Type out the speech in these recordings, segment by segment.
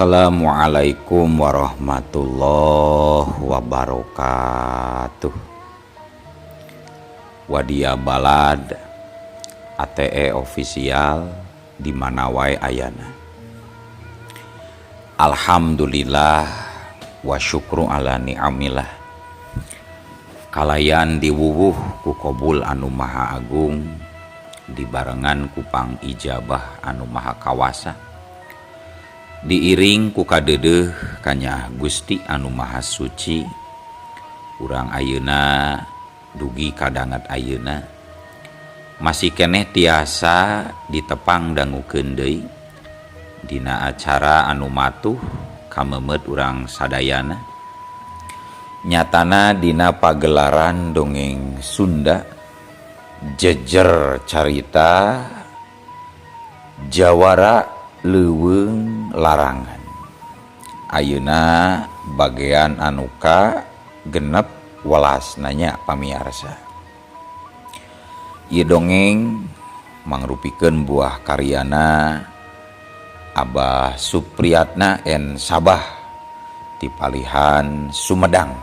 Assalamualaikum warahmatullahi wabarakatuh. Wadia Balad ATE official di mana wae ayana. Alhamdulillah wa syukru ala ni'amillah. Kalayan diwuwuh ku kobul anu maha agung, dibarengan ku pangijabah anu maha kawasa, diiring ku kadeudeuh kanya Gusti anu maha suci. Urang ayeuna dugi kadangat ayeuna masih keneh tiasa ditepang dangukeun deui dina acara anu matuh kamemet urang sadayana, nyatana dina pagelaran dongeng Sunda Jejer Carita Jawara Leuweung Larangan. Ayeuna bagian anu ka genep welas nanya pamiarsa. Ieu dongeng mangrupikeun buah karyana Abah Supriyatna N Sabah ti palihan Sumedang.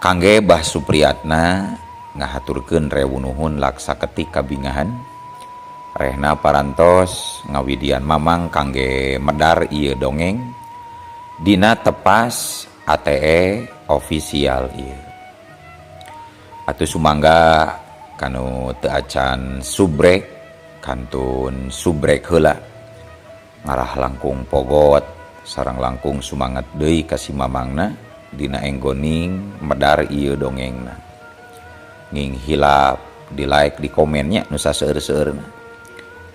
Kangge Bah Supriyatna ngahaturkeun rewu nuhun laksa ketik kabingahan. Rehna parantos ngawidian mamang kangge medar ieu dongeng dina tepas ATE official ieu. Atuh sumangga kanu teu acan subrek kantun subrek heula, ngarah langkung pogot sareng langkung sumanget deui ka si mamangna dina enggoning medar ieu dongengna. Nging hilap di like di komennya nu saseueur-seueurna.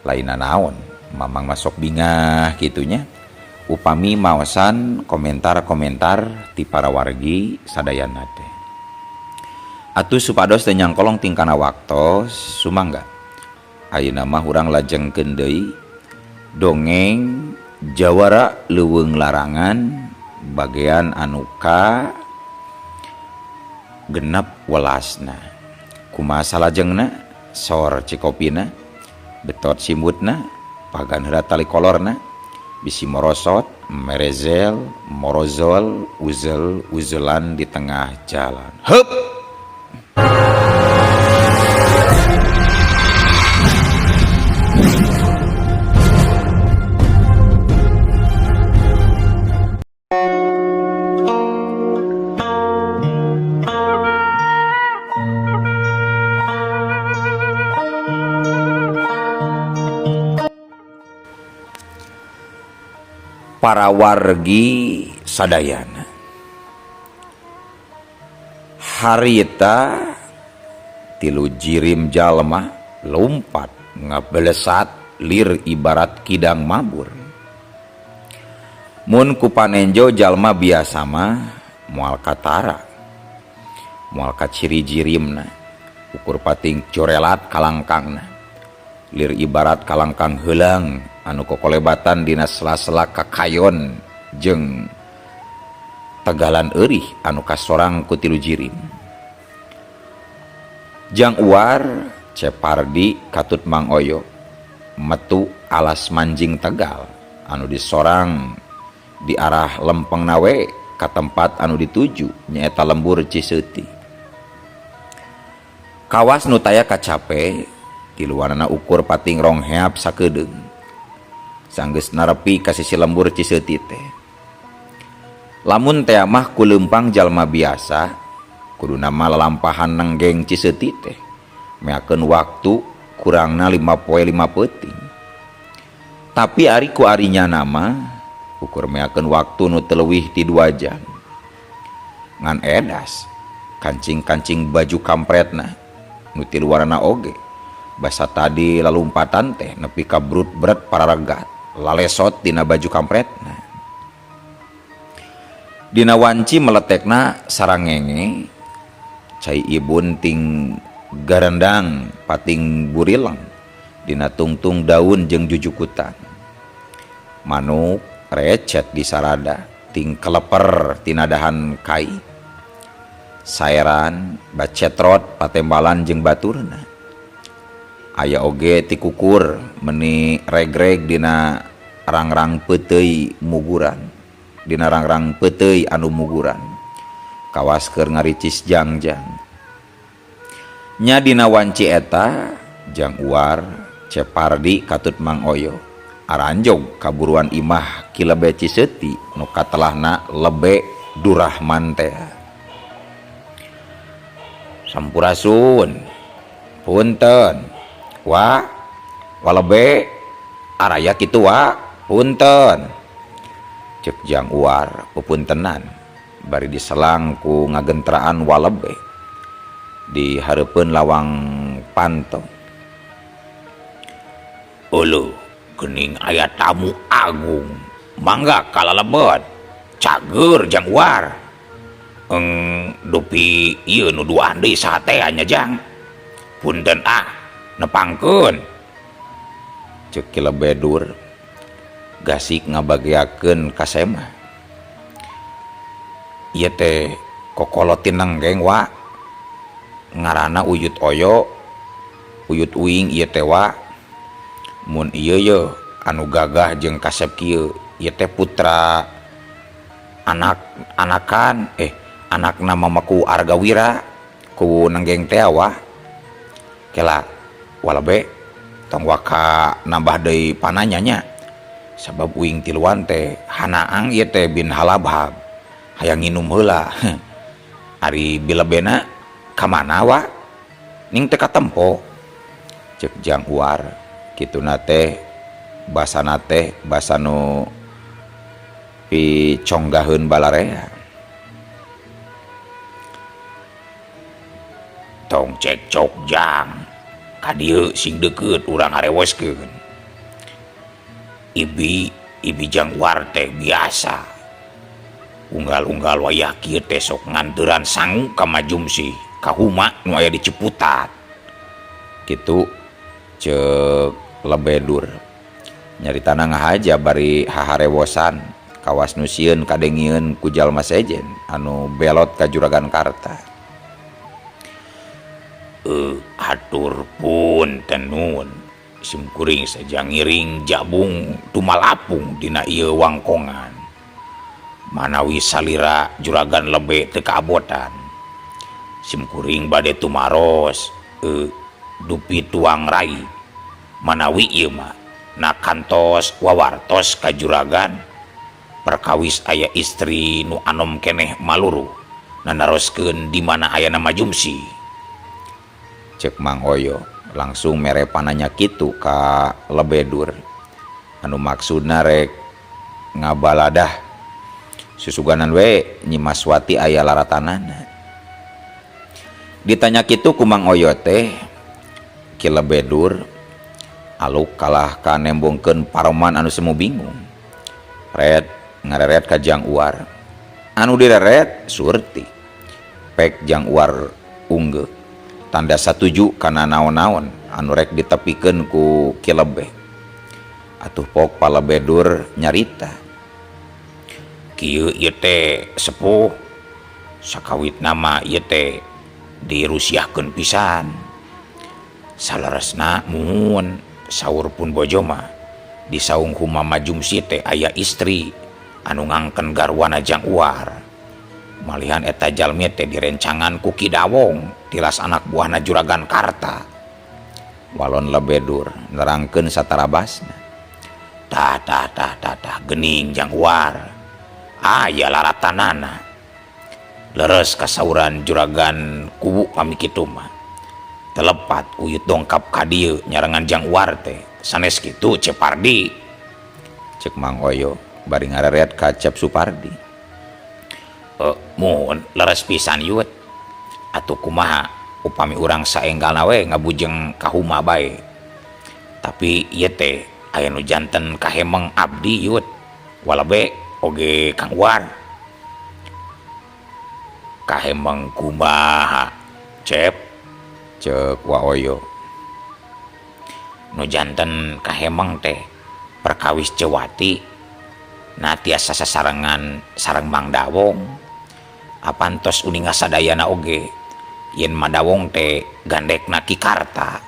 Lainna naon mamang masuk bingah gitunya upami maosan komentar-komentar ti para wargi sadayana teh. Atuh supados teu nyangkolong tingkana waktos sumangga ayeuna mah urang lajengkeun deui dongeng Jawara Leuweung Larangan bagian anu ka genep welasna. Kumaha salajengna sor cikopina, betot simbutna, pagan heula tali kolorna, bisi morosot, merezel, morozol, uzel, uzelan di tengah jalan. Hup! Para wargi sadayana, harita tilu jirim jalma lompat ngabelesat lir ibarat kidang mabur. Mun ku panenjo jalma biasa mah moal katara, moal kaciri jirimna, ukur pating corelat kalangkangna, lir ibarat kalangkang heulang anu kokolebatan dina sela-sela kakayon jeung tegalan eurih anu kasorang ku tilu jirim. Jang uar Cepardi katut Mang Oyo metu alas manjing Tegal anu disorang di arah lempeng nawe ka tempat anu dituju nyaeta lembur Ciseuti. Kawas nu taya kacape tiluanana ukur pating rong heap sakedeung. Sanggeus narepi ka sisi lembur Ciseuti teh. Lamun teh mah ku leumpang jalma biasa kuduna mah lalampahan nenggeng Ciseuti teh meakeun waktu kurangna 5 poe 5 peuting. Tapi ari ku arinya nama ukur meakeun waktu nu teu leuwih ti 2 jam. Ngan edas kancing-kancing baju kampretna nu ti luarna oge basa tadi lalumpatan teh nepi ka brut-bret pararegat lalesot dina baju kampretna. Dina wanci meletekna sarangenge cai ibun ting garendang pating burileng dina tungtung daun jeung jujukutan. Manuk recet di sarada ting keleper tina dahan kai. Saeran bacetrot patembalan jeung baturna. Aya oge tikukur meni regreg dina Rangrang peuteuy muguran dina rangrang peuteuy anu muguran kawas keur ngaricis jangjang nya dina wanci eta Jang Uwar Cepardi katut Mang Oyo aranjog kaburuan imah Ki Lebe Ciseuti nu katelahna Lebe Durahman teh. Sampurasun punten wa walebe araya kitu wa punten cek Jang Uwar pupuntenan bari diselang ku ngagentraan walebe di hareupeun lawang panto. Uluh geuning aya tamu agung mangga kalalebet cager Jang Uwar. Eng dupi ieu nu duaan deui saha teh nya Jang punten ah nepangkeun cek Ki Lebedur gasik ngabageakeun ka semah ieu teh kokolot tinenggeng wa ngaranna Uyut Oyo Uyut Uing ieu teh wa mun ieu ye anu gagah jeung kasep kieu ieu teh putra anak anakan anakna mamaku Argawira ku nenggeng teh wa kela walebe tong waka nambah deui pananya nya sabab uing tiluan teh hanaang ieu teh bin halabhab hayang nginum heula ari bilebena ka mana wa ning teu katempo cek Jang Uwar kituna teh basana teh basa nu piconggaheun balarea. Tong cekcok Jang ka dieu sing deukeut urang harewoskeun. Ibi ibi Jang Uwar teh biasa unggal-unggal wayah kieu teh sok nganteuran sangu ka Majumsih ka huma nu aya di Ciputat kitu cek Lebedur nyaritana ngahaja bari haharewosan kawas nu sieun kadengieun ku jalma sejen anu belot ka Juragan Karta. Atur pun tenun simkuring saja ngiring jabung tumalapung dina ieu wangkongan manawi salira Juragan Lebe teu kaabotan simkuring bade tumaros dupi tuang rai manawi ieu mah na kantos wawartos ka juragan perkawis aya istri nu anom keneh maluru nanaroskeun di mana ayana Majumsi. Cek Mang Oyo langsung mere pananya kitu ka Lebedur anu maksudna rek ngabaladah susuganan we Nyi Maswati aya laratanana. Ditanya kitu ku Mang Oyo teh Ki Lebedur aluk kalah ka nembongkeun paroman anu semu bingung red ngareret ka Jang Uwar anu direret surti pek Jang Uwar unggeuh tanda satuju kana naon-naon anu rek ditepikeun ku Ki Lebe. Atuh pok Palebedur nyarita kieu ieu teh sepuh sakawit nama ieu teh dirusiahkeun pisan saleresna muhun saur pun bojo mah di saung huma Majumsi teh aya istri anu ngangken garwana Jang Uwar malihan eta jalmi teh direncangan ku Ki Dawong tilas anak buahna Juragan Karta. Walon Lebedur nerangkeun satarabasna tah tah tah tah tah geuning Jang Uwar aya laratanana leres kasauran Juragan Kubu pami kitu mah telepat Uyut dongkap ka dieu nyarengan Jang Uwar teh sanes kitu Cepardi cek Mang Oyo bari ngareret ka Cep Supardi. Muhun leres pisan yut atuh kumaha upami urang saenggalna we ngabujeng ka huma bae tapi ieu teh aya nu janten kahemeng abdi yut walebe oge Kang Uwar kahemeng kumaha Cep cek Wa Oyo nu janten kahemeng teh perkawis Cewati na tiasa sasarengan sareng Mang Dawong apan tos uninga sadayana oge yen Madawong teh gandekna Ki Karta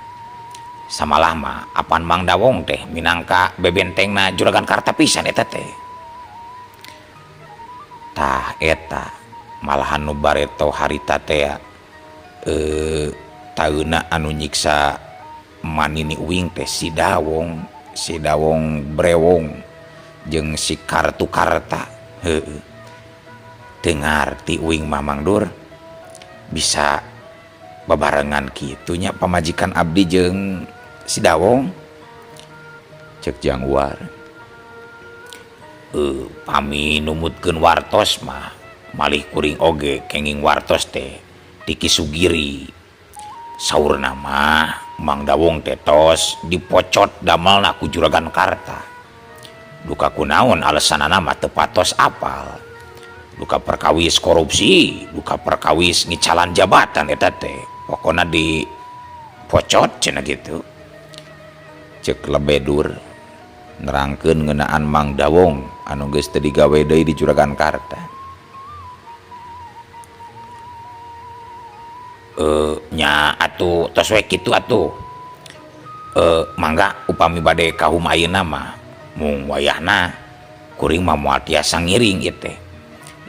Samalah mah apan Mang Dawong teh minangka bebentengna Juragan Karta pisan eta teh. Tah eta malahan nu bareto harita teh taeuna anu nyiksa manini uing teh si Dawong, si Dawong Brewong jeung si Kartu Karta. Heueuh. Teu ngarti uing mah Mang Dur bisa babarengan kitu nya pamajikan abdi jeung si Dawong. Cek Jang Uwar. Pami numutkeun wartos mah malih kuring oge kenging wartos teh ti Ki Sugiri. Saurna mah Mang Dawong teh tos dipocot damelna ku Juragan Karta. Duka kunaon alesanana mah teu patos apal. Duka perkawis korupsi, duka perkawis ngicalan jabatan eta teh. Pokona dipocot cenah gitu. Cek Lebedur nerangkeun ngeunaan Mang Dawong anu geus teu digawe deui di Juragan Karta. Nya atuh tos we kitu atuh. Mangga upami bade ka huma ayeuna mah mung wayahna kuring mah moal tiasa ngiring ieu teh.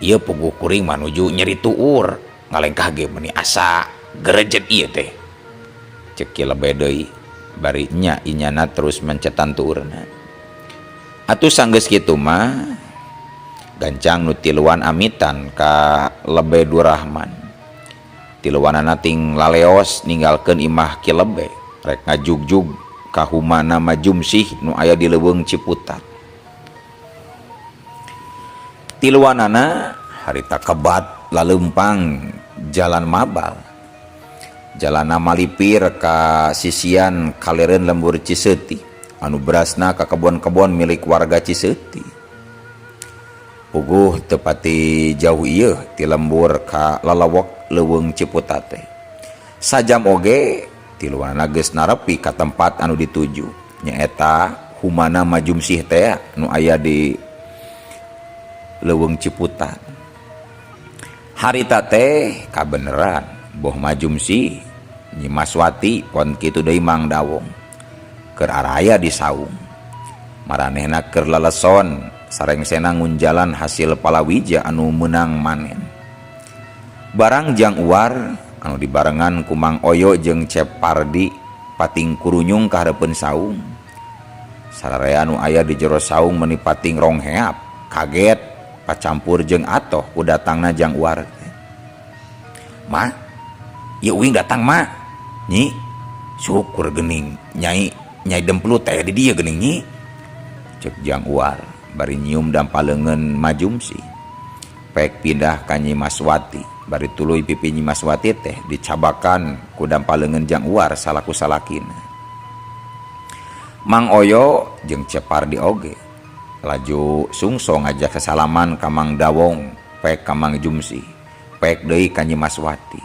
Ieu puguh kuring mah nuju nyeri tuur ngalengkah ge meuni asa gerejet ieu teh. Cek Ki Lebe deui bari nya inyana terus mencetan tuurna. Atuh sanggeus kitu mah gancang nu tiluan amitan ka Lebedur Rahman. Tiluanana ting laleos ninggalkeun imah Ki Lebe rek ngajugjug ka humana Majumsih nu aya di leuweung Ciputat. Tiluanana harita kebat laleumpang jalan mabal. Jalana malipir ka sisian kalireun lembur Ciseuti anu berasna ka kebon-kebon milik warga Ciseuti. Puguh teu pati jauh ieu ti lembur ka lalawok leuweung Ciputat teh. Sajam oge tiluanana geus narepi ka tempat anu dituju nyaeta humana Majumsih teh nu aya di leuweung Ciputat. Harita teh kabeneran boh Majumsih Nyi Maswati pon kitu deui Mang Dawong keur araya di saung. Maranehna keur leleson sarengsena ngunjalan hasil palawija anu meunang manen. Barang Jang Uwar anu dibarengan ku Mang Oyo jeung Cep Pardi pating kurunyung ka hareupeun saung. Sararea anu aya di jero saung meuni pating rongheap, kaget pacampur jeung atoh ku datangna Jang Uwar teh. Ma, ieu uing datang ma. Nyi, syukur geuning nyai, nyai demplu teh di dieu geuning nyi. Cek Jang Uwar bari nyium dampa leungeun Majumsih. Pek pindah ka Nyi Maswati bari tuluy pipi Nyi Maswati teh dicabakan ku dampa leungeun Jang Uwar salaku salakina. Mang Oyo jeung Cepardi oge laju sungso ngajak sasalaman ka Mang Dawong, pek ka Mang Jumsih, pek deui ka Nyi Maswati.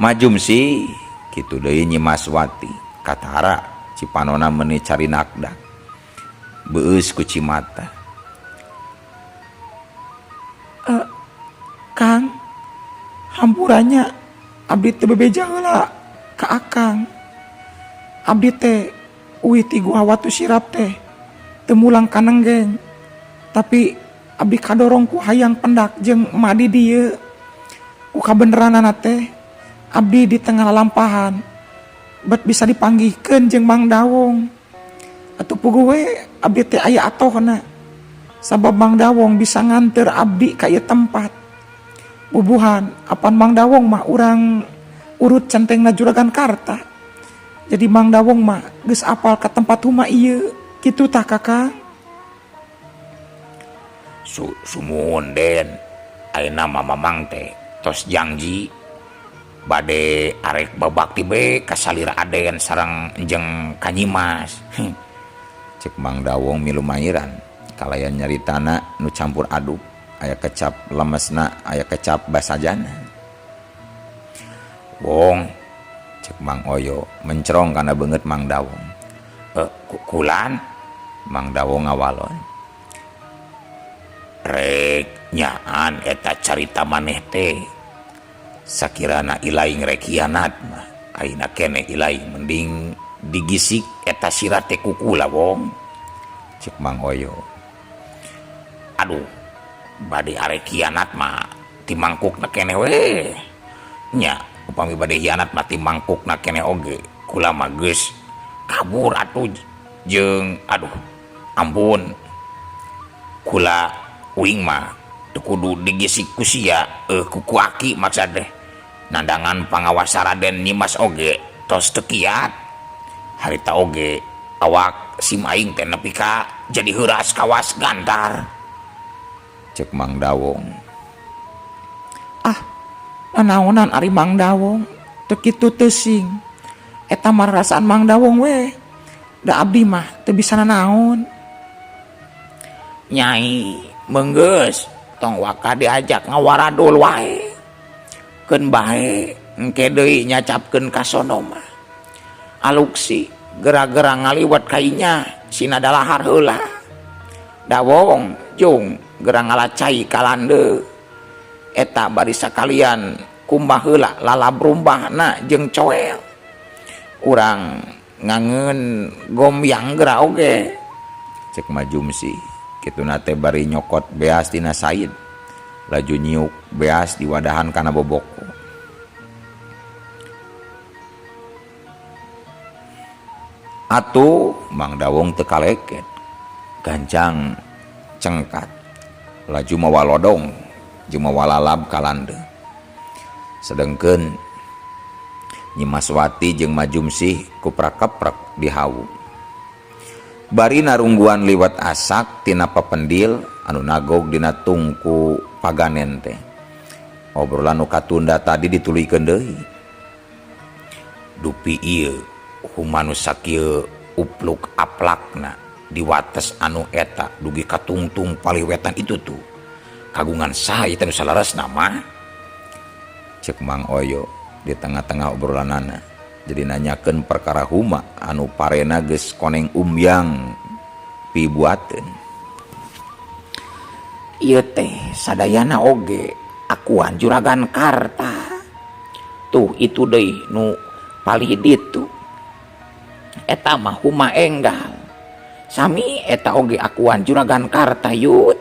Majumsih kitu deui Nyi Maswati katara cipanona meuni carinakdak beueus ku cimata. Kang, hampuranya abdi teu bebeja heula ka Akang. Abdi teh uih ti Gua Watu Sirap teh teu mulang ka Nenggeng, tapi abdi kadorong ku hayang pendak jeung emak di dieu. Ku kabeneranana teh abdi di tengah lalampahan bet bisa dipanggihkeun jeung Mang Dawong. Atuh puguh we abdi teh aya atohna sabab Mang Dawong bisa nganteur abdi ka ieu tempat. Bubuhan apan Mang Dawong mah urang urut centengna Juragan Karta. Jadi Mang Dawong mah geus apal ka tempat huma ieu. Kitu tah Kakak. Sumuhun Den, ayeuna mah Mamang teh tos janji bade arek babakti be ka salira Aden sareng jeung ka Nyimas. Cek Mang Dawong milu mairan kalayan nyaritana nu campur aduk, aya kecap lemesna, aya kecap basajana. Wong, cek Mang Oyo mencerong kana beungeut Mang Dawong. Kulan Mang Dawong ngawalon. Rek nyaan eta carita maneh teh. Sakirana ilaing rek hianat mah, ayeuna keneh ilaing mending Digisik eta sirah teh ku kula wong. Cek Mang Oyo. Aduh, bade arek hianat mah ti mangkukna keneh we. Nya, upami bade hianat mah ti mangkukna keneh oge. Kula mah geus kabur atuh jeung aduh ampun. Kula uing mah teu kudu digisik ku sia, ku aki maksad teh. Nandangan pangawas Raden Nyimas oge tos teu kiat. Harita oge awak sim aing teh nepi ka jadi heuras kawas gantar. Cek Mang Dawong. Ah, nanaonan ari Mang Dawong teu kitu teuing. Eta mah rasaan Mang Dawong we. Da abdi mah teu bisa nanaon. Nyai meunggeus tong waka diajak ngawaradul wae. Keun bae engke deui nyacapkeun ka sono mah. Aluksi gera-gera ngaliwat kainya sina dalahar heula. Dawong jung gera ngalacai kalande. Eta bari sakalian kumbah heula lalab rumbahna jeung coel. Urang ngangeun gombyang gera oge. Cek Majumsi kituna teh bari nyokot beas tina Said. Laju nyiuk beas di wadahan kana boboko. Atuh Mang Dawong teu kaleket, gancang cengkat, laju mawa lodong jeung mawa lalab kalande. Sedengkeun Nyi Maswati jeung Majumsih kuprak-keprek di hawu. Bari narungguan liwat asak tina papendil anu nagog dina tungku paganen teh. Obrolan nu katunda tadi dituluykeun deui. Dupi ieu humanu sakieu upluk aplakna di wates anu eta dugi katungtung paliwetan itu tuh. Kagungan saha ieu teh nu salaresna mah? Cek Mang Oyo di tengah-tengah obrolanana. Jadi nanyakeun perkara huma anu parena geus koneng umyang pibuateun. Ieu teh sadayana oge akuan Juragan Karta. Tuh itu deui nu palih ditu. Eta mah huma enggal. Sami eta oge akuan Juragan Karta yut.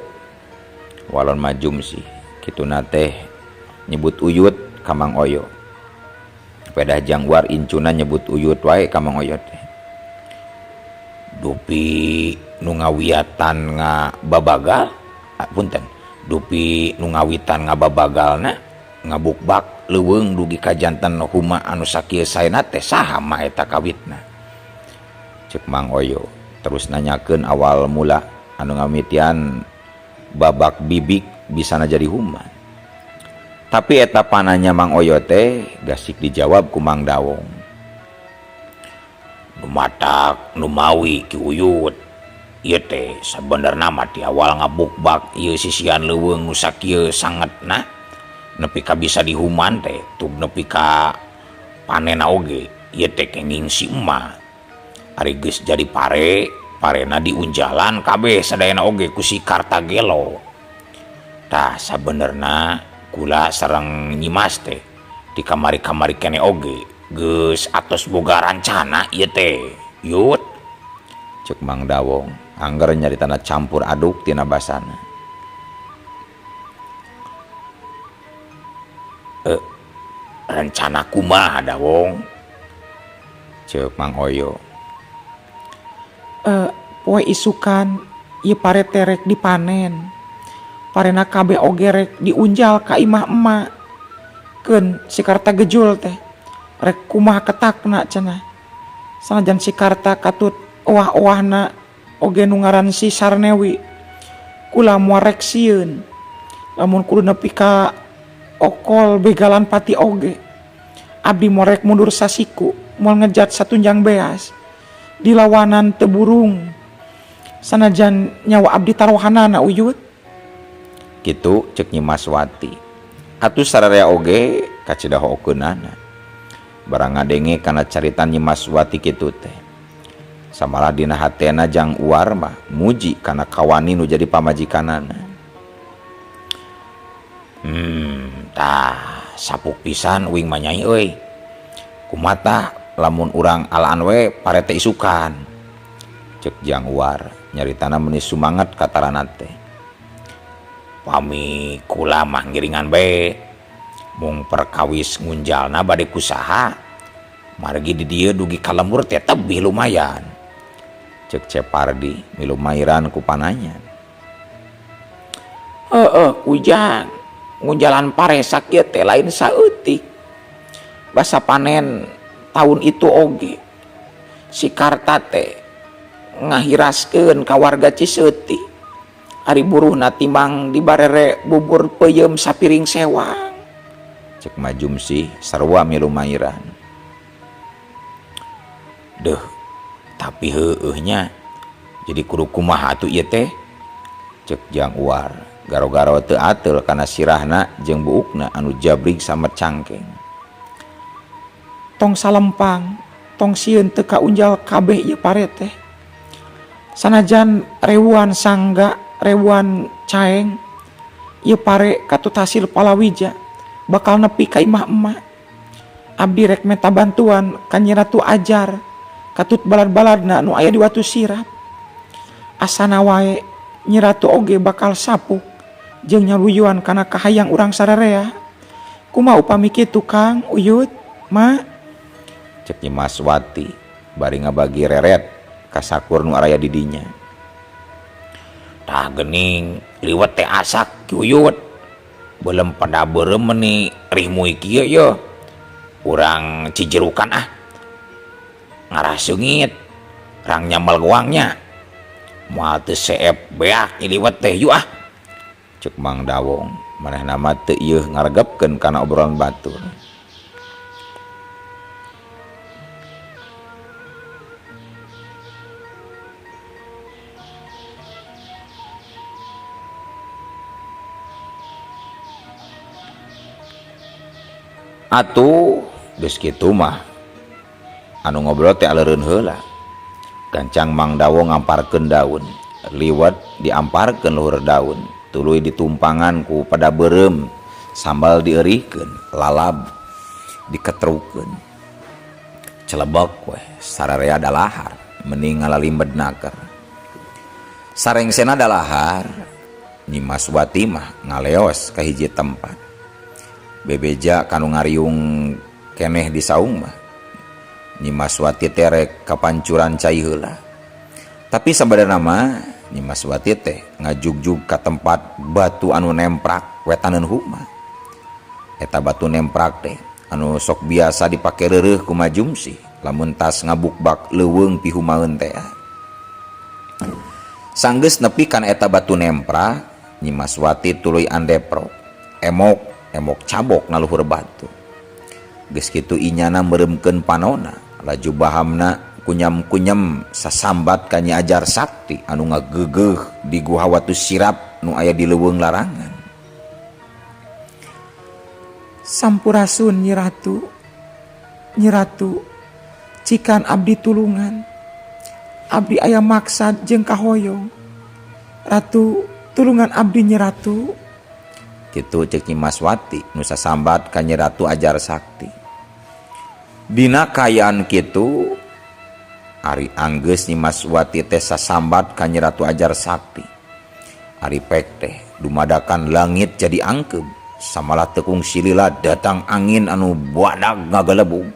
Walon majum sih kituna teh nyebut uyut ka Mang Oyo. Pedah jangwar incuna nyebut uyut wae ka Mang Oyo teh. Dupi nu ngawiatan ngababagal, punten. Dupi nu ngawitan ngababagalna ngabukbak leuweung dugi ka janten huma anu sakieu saena teh saha mah eta kawitna. Cek Mang Oyo terus nanyakeun awal mula anu ngamitian babak bibik bisana jadi huma. Tapi eta pananya Mang Oyo teh gasik dijawab ku Mang Dawong. Nu matak nu mawi Ki Uyut ieu teh sabenerna mah ti awal ngabukbak ieu sisian leuweung nu sakieu sangetna nepi ka bisa dihuman teh tug nepi ka panena oge ieu teh kenging si emak. Ari geus jadi pare, parena diunjalan kabeh sadayana oge ku si Kartagelo. Tah sabenerna kula sareng Nyimas teh di kamari-kamari kene oge geus atos boga rancana ieu teh. Yut. Cek Mang Dawong angger nyaritana campur aduk tina basana. Rencana kumaha Dawong? Cek Mang Oyo. Poe isukan ieu pare teh rek dipanen. Parena kabeh oge rek diunjal ka imah emak. Keun si Karta gejul teh rek kumaha ketakna cenah. Sanajan si Karta katut owah-owahna oge nu ngaran si Sarnewi. Kula moal rek sieun. Lamun kudu nepi ka okol begalan pati oge. Abdi moal rek mundur sasiku, moal ngejat satunjang beas. Dilawanan teu burung. Sanajan nyawa abdi taruhanana uyut. Kitu cek Nyi Maswati. Atuh sararea oge kacida hookeunana. Barang ngadenge kana carita Nyi Maswati kitu teh. Samalah dina hatena jang uar mah muji kana kawani nu jadi pamajikanana. Tah sapuk pisan uing mah nyai euy. Kumaha Lamun urang alaan we pare teh isukan. Cek Jang Uwar nyaritana meuni sumanget katarana teh. Pami kula mah ngiringan bae. Mung perkawis ngunjalna bade kusaha. Margi di dieu dugi ka lembur teh tebih lumayan. Cek Cepardi milu mairan ku pananya. Heeh, ujang ngunjalan pare sakieu teh lain saeutik. Basa panen tahun itu oge si Karta teh ngahiraskeun ka warga Ciseuti. Ari buruhna timbang dibarere bubur peuyeum sapiring sewang. Cek Majumsih sarua milu mairan. Deuh, tapi heueuh nya jadi kudu kumaha atuh ieu teh? Cek Jang Uwar garo-garo teu ateul kana sirahna jeung buukna anu jabrig sama cangkeng. Tong salempang, tong sieun teu kaunjal kabeh ieu pare teh. Sanajan rewuan sangga, rewuan caeng, ieu pare katut hasil palawija bakal nepi ka imah emak. Abdi rek menta bantuan ka Nyi Ratu Ajar katut balad-baladna nu aya di Watu Sirap. Asana wae Nyi Ratu oge bakal sapuk jeung nyaluyuan kana kahayang urang sararea. Kumaha upami kitu Kang Uyut, Ma? Cek Nyi Mas Wati bari ngabagi reret ka sakur nu araya di dinya. Tah geuning liwet teh asak Ki Uyut. Belem pada beureum meuni rihmui kieu ye. Urang cijerukan ah. Ngarah seungit rang nyamel goangnya. Moal teu seep beak liwet teh yuk ah. Cek Mang Dawong manehna mah teu ieuh ngaregepkeun kana obrolan batur. Atuh geus kitu mah anu ngobrol teh aleureun heula. Gancang Mang Dawong ngamparkeun daun, liwet diamparkeun luhur daun, tuluy ditumpangan ku pada beureum, sambal dieurihkeun, lalab diketrukeun. Celebek weh sararea dalahar, mending ngalalimbed naker. Sarengsena dalahar, Nyi Mas Wati mah ngaleos ka hiji tempat. Bebeja kanu ngariung keneh di saung mah. Nyi Mas Wati teh rek kapancuran cai heula. Tapi sabadarna mah Nyi Mas Wati teh ngajugjug ka tempat batu anu nemprak wetaneun huma. Eta batu nemprak teh anu sok biasa dipake reureuh ku Majumsih lamun tas ngabukbak leuweung pihumaeun teh. Sanggeus nepi kana eta batu nemprak, Nyi Mas Wati tuluy andeprok. Emok emok cabok ngaluhur batu. Geus kitu inyana meureumkeun panona, laju bahamna kunyam-kunyam sasambat ka Nyi Ajar Sakti anu ngageugeuh di Guha Watu Sirap nu aya di leuweung larangan. Sampurasun Nyi Ratu, Nyi Ratu, cikan abdi tulungan. Abdi aya maksad jeung kahoyong. Ratu, tulungan abdi Nyi Ratu. Kitu cek Nyi Mas Wati nu sasambat ka Nyi Ratu Ajar Sakti. Dina kaayaan kitu ari anggeus Nyi Mas Wati teh sasambat ka Nyi Ratu Ajar Sakti. Ari pek teh dumadakan langit jadi angkeub, samalah tekung silila datang angin anu badag ngagelebug.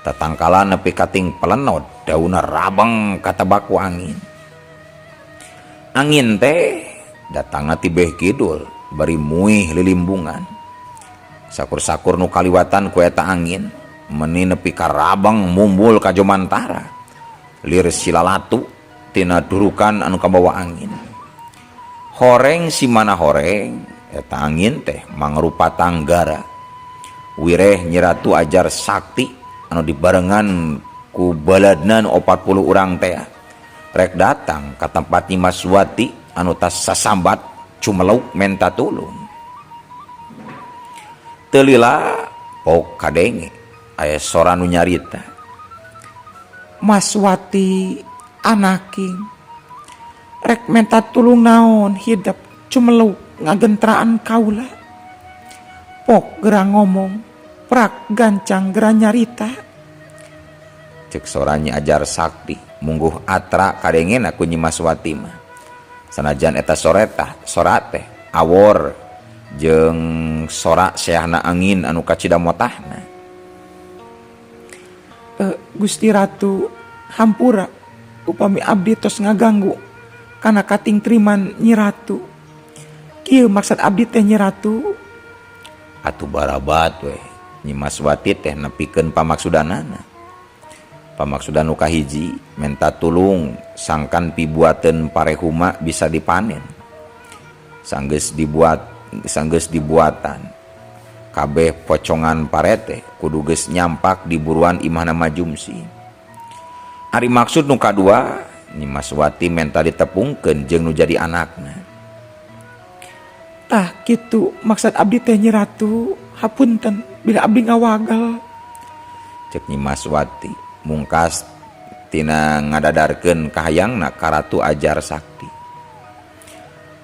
Tatangkalan nepi kating pelenot dauna rabeng katebak ku angin. Angin teh datangna ti beh kidul bari muih lilimbungan. Sakur-sakur nu kaliwatan ku eta angin meni nepi ka rabeng mumbul ka jomantara. Lir silalatu tina durukan anu kabawa angin. Horeng si mana horeng eta angin teh mangrupa tanggara. Wireh Nyi Ratu Ajar Sakti anu dibarengan ku baladna nu 40 urang teh rek datang ka tempat Nyi Mas Wati anu tas sasambat cumeluk menta tulung. Teu lila pok kadenge aya sora nu nyarita. Mas Wati anaking rek menta tulung naon hidep cumeluk ngagentraan kaula. Pok gera ngomong, prak gancang gera nyarita. Cek sora Nyi Ajar Sakti mungguh atra kadengena ku Nyi Mas Wati mah. Sanajan eta soretah sora teh awor jeung sora seahna angin anu kacida motahna. Gusti Ratu hampura upami abdi tos ngaganggu kana katingtriman Nyi Ratu. Kieu maksud abdi teh Nyi Ratu. Atuh barabat weh Nyi Mas Wati teh nepikeun pamaksudanana. Pamaksudan nu kahiji menta tulung sangkan pibuateun parehuma bisa dipanen. Sanggeus dibuat sanggeus dibuatan kabeh pocongan parete kudu geus nyampak di buruan imahna Majumsi. Ari maksud nu kadua Nyi Mas Wati menta ditepungkeun jeung nu jadi anakna. Tah kitu maksud abdi teh Nyi Ratu, hapunten bila abdi ngawagal. Cek Nyi Mas Wati mungkas tina ngadadarkeun kahayangna ka Ratu Ajar Sakti.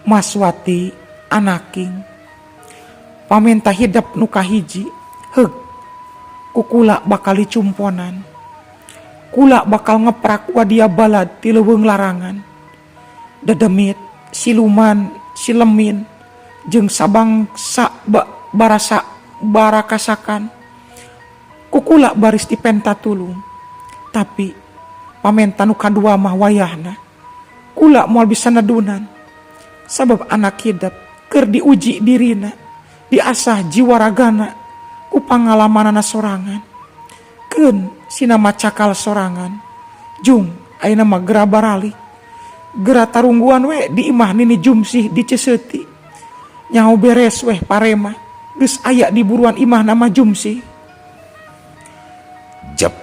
Mas Wati anaking pamenta hidep nu kahiji heug kukula bakal dicumponan. Kula bakal ngeprak wadia balad ti leuweung larangan. Dedemit, siluman, silemin jeung sabangsa barasa barakasakan. Kukula baris dipenta tulung. Tapi pamenta nu kadua mah wayahna kula moal bisa nedunan. Sabab anak hidep keur diuji dirina, diasah jiwa ragana ku pangalamanana sorangan. Keun sina macakal sorangan. Jung ayeuna mah gera baralik. Gera tarungguan we di imah Nini Jumsih di Ceseuti. Nyaho beres weh parema geus aya di buruan imah nama Jumsih. Jep.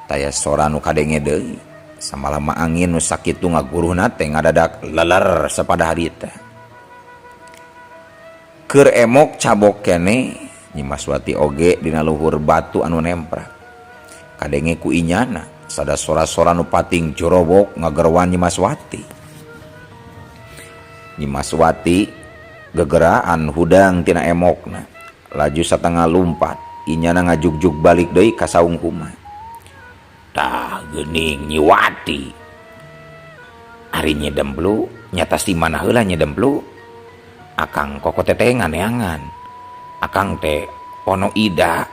Taya sora nu kadenge deui. Samalama angin nu sakitu ngaguruhna teh ngadadak leler sapada harita. Keur emok cabok keneh Nyi Mas Wati oge dina luhur batu anu nemprak. Kadenge ku inyana sada sora-sora nu pating jorobok ngagerwan Nyi Mas Wati. Nyi Mas Wati gegeraan hudang tina emokna. Laju satengah lumpat inyana ngajugjug balik deui ka saung huma. Tah geuning Nyi Wati. Ari Nyi Demplu nya tas di mana heula Nyi Demplu? Akang koko tetengan neangan. Akang teh ono ida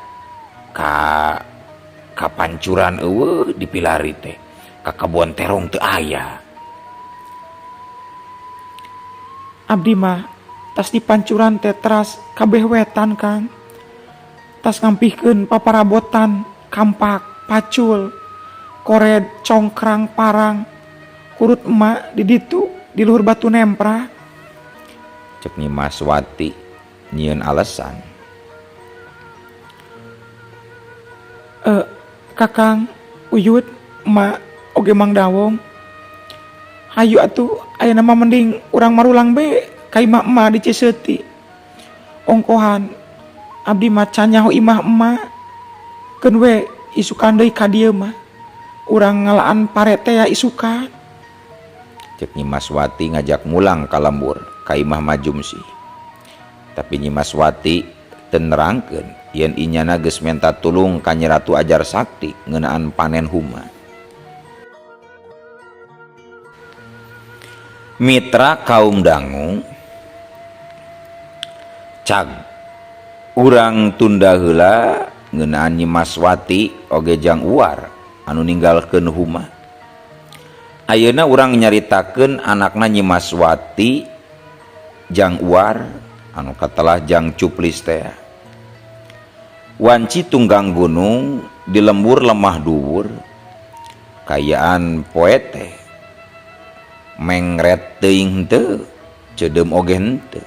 ka pancuran eueuh dipilari teh. Ka kebon terong teu aya. Abdi mah tas di pancuran teh teras kabeh wetan Kang. Tas ngampihkeun paparabotan, kampak, pacul, kored, congkrang, parang, kurut emak di ditu di luhur batu nemprak. Cek Nyi Mas Wati nyieun alasan. Kakang, Uyut, emak, oge Mang Dawong. Hayu atuh ayeuna mah mending urang marulang be ka imah emak di Ciseuti. Ongkohan abdi mah can nyaho imah emak. Keun we isukan deui ka dieu mah. Urang ngalaan pare teh ya isukan. Cek Nyi Mas Wati ngajak mulang ka lembur ka imah Majumsi. Tapi Nyi Mas Wati teu nerangkeun yen inyana geus menta tulung ka Nyi Ratu Ajar Sakti ngeunaan panen huma. Mitra kaum dangu cag urang tunda heula ngeunaan Nyi Mas Wati oge jang Uwar anu ninggalkeun huma. Ayeuna urang nyaritakeun anakna Nyi Mas Wati jang Uwar anu katelah jang Cuplis teh. Wanci tunggang gunung di lembur lemah dhuwur kayaan poe teh mengret teuing henteu ceudeum oge henteu.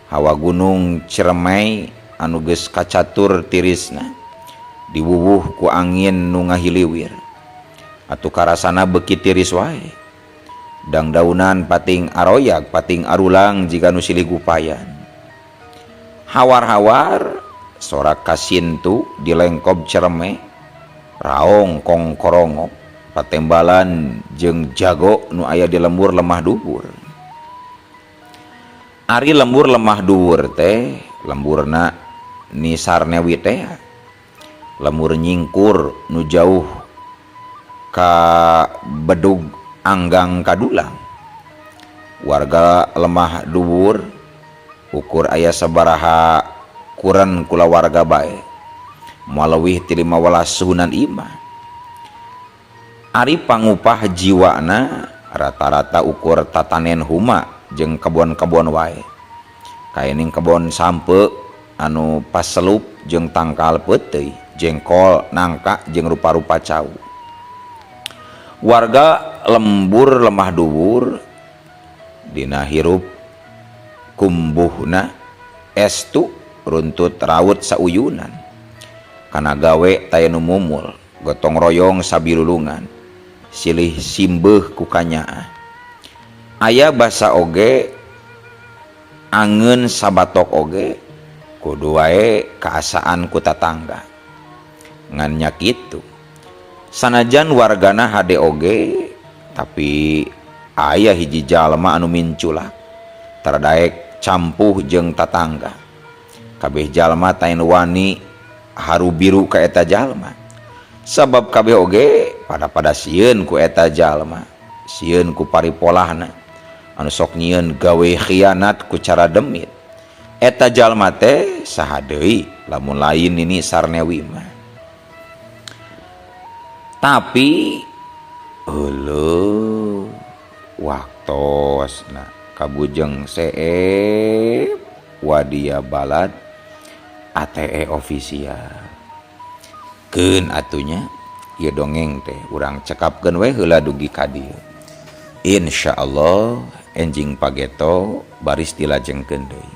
Hawa gunung Ciremai anu geus kacatur tirisna diwuwuh ku angin nu ngahiliwir. Atuh karasana beuki tiris wae. Dangdaunan pating aroyag pating arulang jiga nu silih gupayan. Hawar-hawar sora kasintu di lengkob Cireme raong kongkorongok patembalan jeung jago nu aya di lembur lemah dhuwur. Ari lembur lemah dhuwur teh lemburna Ni Sarnewi teh. Lembur nyingkur nu jauh ka bedug anggang kadulang. Warga lemah dhuwur ukur aya sabaraha kuren kulawarga bae. Moal leuwih ti 15 suhunan imah. Ari pangupah jiwana rata-rata ukur tatanen huma jeung kebon-kebon wae. Kaening kebon sampeu anu paselup jeung tangkal peuteuy, jengkol, nangka jeung rupa-rupa cau. Warga lembur lemah dhuwur dina hirup kumbuhna estu runtut raut sauyunan. Kana gawe taya nu mumul, gotong royong sabilulungan, silih simbeuh ku kanyaah. Aya basa oge angeun sabatok oge kudu wae kaasaan ku tatangga. Ngan nya kitu. Sanajan wargana hade oge tapi aya hiji jalma anu minculak tara daek campuh jeung tatangga. Kabeh jalma taya nu wani haru biru ka eta jalma. Sabab kabeh oge pada-pada sieun ku eta jalma, sieun ku paripolahna anu sok nyieun gawe khianat ku cara demit. Eta jalma teh saha deui lamun lain Nini Sarnewi mah. Tapi euleuh waktosna kabujeng seep wadia balad ATE official. Keun atunya ieu dongeng teh urang cekapkeun we heula dugi ka dieu. Insyaallah enjing pageto baris dilajengkeun deui.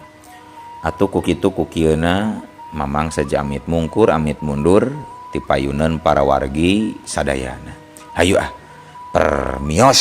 Atuh ku kitu ku kieuna Mamang saja amit mungkur amit mundur ti payuneun para wargi sadayana. Hayu ah permios.